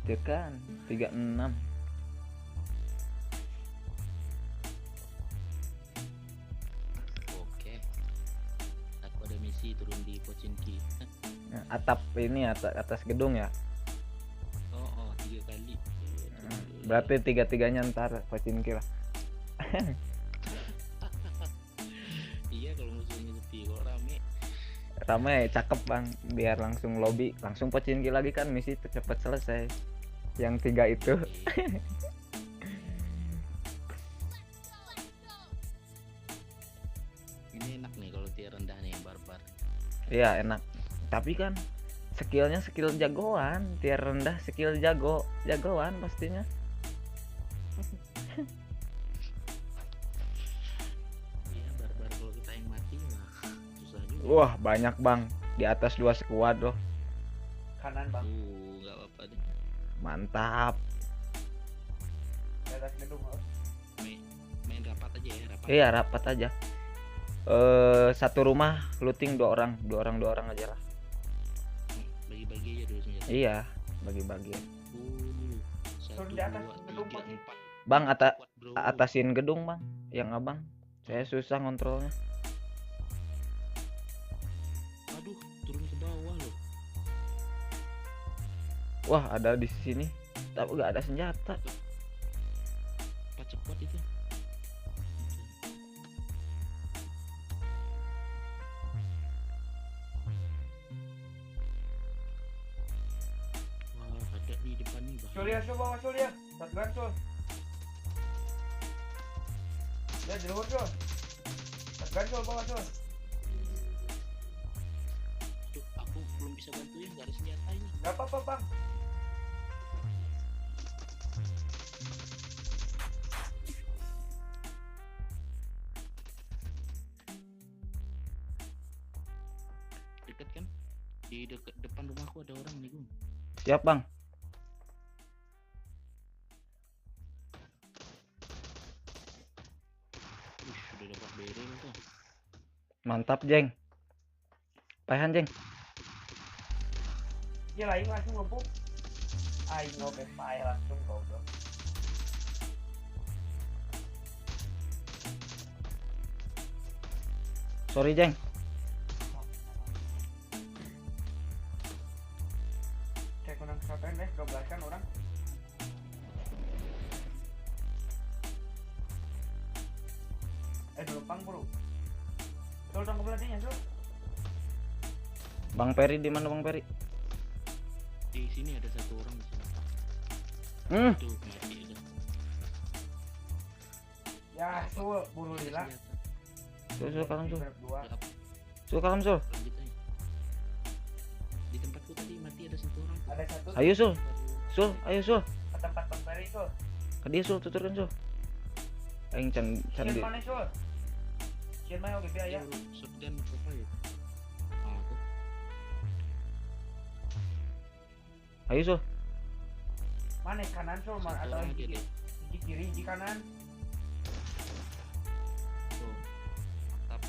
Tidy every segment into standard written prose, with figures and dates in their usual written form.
Tekan 36. Oke. Aku ada misi turun di Pochinki. Nah, atap ini atas gedung ya? Oh, 3 kali. Berarti tiga-tiganya ntar Pochinki lah. Iya, kalau musuhnya sepi, kok rame. Rame cakep bang, biar langsung lobby, langsung Pochinki lagi kan misi cepat selesai. Yang 3 itu. Ini enak nih kalau tier rendah nih barbar. Iya enak. Tapi kan skillnya skill jagoan, tier rendah skill jagoan pastinya. Iya barbar kalau kita yang mati mah susah juga. Wah banyak bang, di atas 2 squad loh. Kanan bang. Nggak apa-apa deh. Mantap. Di atas gedung loh. Main rapat aja ya, rapat. Iya rapat aja. Satu rumah looting 2 orang, 2 orang 2 orang aja lah. Bagi-bagi aja dulu senjata. Iya, bagi-bagi. 1, 2, 3, 4. Bang, atasin gedung bang, yang abang. Saya susah ngontrolnya. Aduh, turun ke bawah loh. Wah, ada di sini, tapi nggak ada senjata. Cepat itu. Wah, ada di depan nih, Bang. Sul ya, sul bawah sul ya. Shotgun sul. Ya, di luar sul. Shotgun sul bawah sul. Aduh, aku belum bisa bantuin, nggak ada senjata ini. Nggak apa-apa, Bang. Deket kan? Di deket depan rumahku ada orang nih, Gung. Siap, Bang. Sudah dapat bereng tuh. Mantap, Jeng. Pahan, Jeng. Ya lain langsung ngebuk. Aing ngobe pae langsung goblok. Sorry, Jeng. Cek menang shotgun deh, 12 kan orang. Dulu pang bro. Sul dong kebeladanya, Sul. Bang Peri di mana Bang Peri? Di sini ada satu orang di sini. Tuh, mati udah. Ya, Sul, buru lila. Sul, sul, kalem Sul. Sul, kalem Sul. Lanjut aja. Di tempatku tadi mati ada satu orang. Ada satu. Ayo Sul. Sul, ayo Sul. Ke tempat Bang Peri, Sul. Ke dia Sul, tuturkan Sul. Aing can can di. Mana Sul? Sieun mah oge aya. Shotgun apa ya? Ah, tuh. Ayo Sul. Mana kanan Sul, atau di kiri, di kanan. Tuh. Mantap.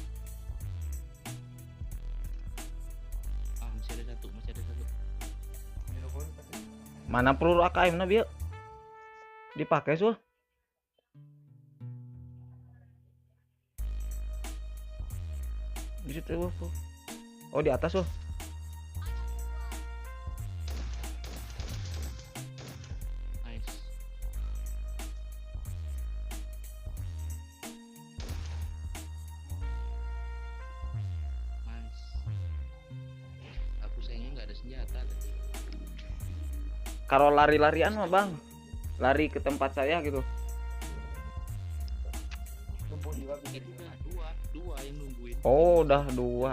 Ah, masih ada satu, masih ada satu. Mana peluru AKM na bieu? Dipakai Sul. Di situ, oh di atas loh. Nice. Nice. Aku sayangnya nggak ada senjata tadi. Kalau lari-larian mah bang, lari ke tempat saya gitu. Itu udah dua yang nungguin. Oh, udah 2.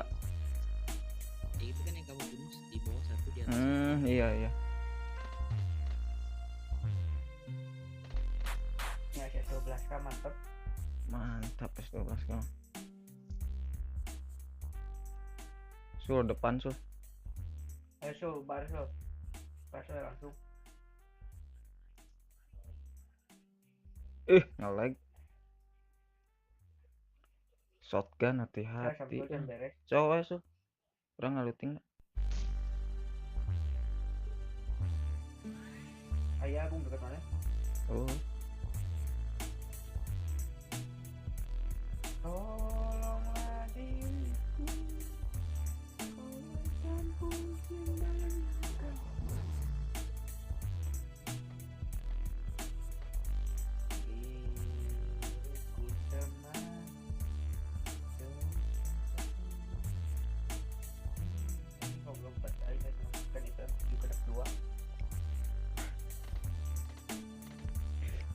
Ya, itu kan yang kamu bunuh di bawah satu di atas. Iya iya. Ya, S12K mantap. Mantap S12K. Sul depan Sul. Ayo Sul, baris Sul. Baris langsung. Nge-lag. Shotgun hati-hati. Coba Sul. Orang ngaluting. Aya Agung dekat mana? Oh. Tolonglah diriku.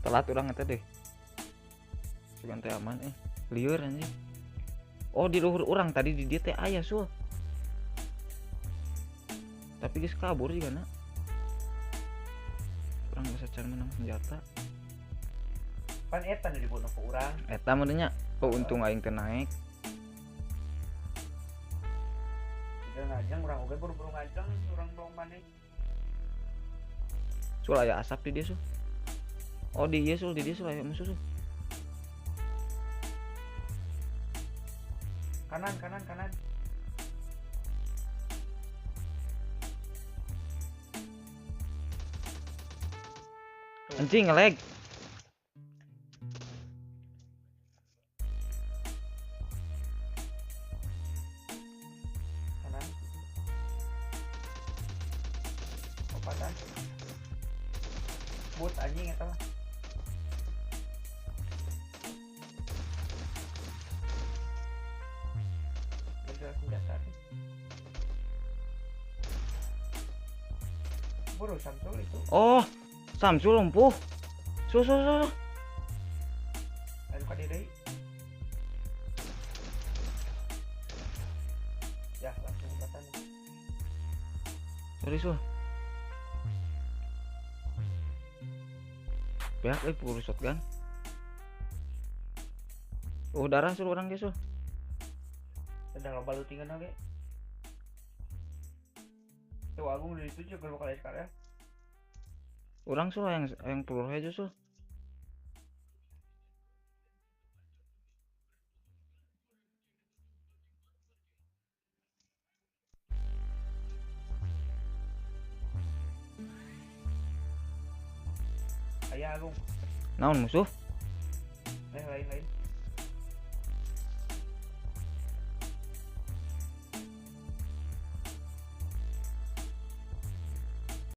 Telat urang eta deh. Cuman teh aman lieur anjing. Oh di luhur urang tadi di dieu teh aya sul. Tapi geus kabur juga na. Urang geus acan menang senjata. Pan eta nu dibunuh ku urang. Eta mah nya. Oh untung aing teu naik. Kita ngajeng urang oge buru-buru ngajeng urang belum maneh. Sul aya asap di dieu sul. Oh di ieu sul, di dieu sul aya musuh sul. Kanan, kanan, kanan. Anjing ngelag. Kanan. Opatan. Bot anjing eta mah. Senjata nih. Buru Samsul itu. Oh, Samsul lumpuh. Sul sul sul. Ayo ka deui. Ya, langsung katan. Sorry sul. Pihak euy peluru shotgun. Oh, darah sul urang ge sul. Udah loba lootingan oge. Tuh Agung udah dituju ke bakal SKR ya. Urang sul yang peluru aja sul. Aya Agung. Naon musuh? Lain-lain.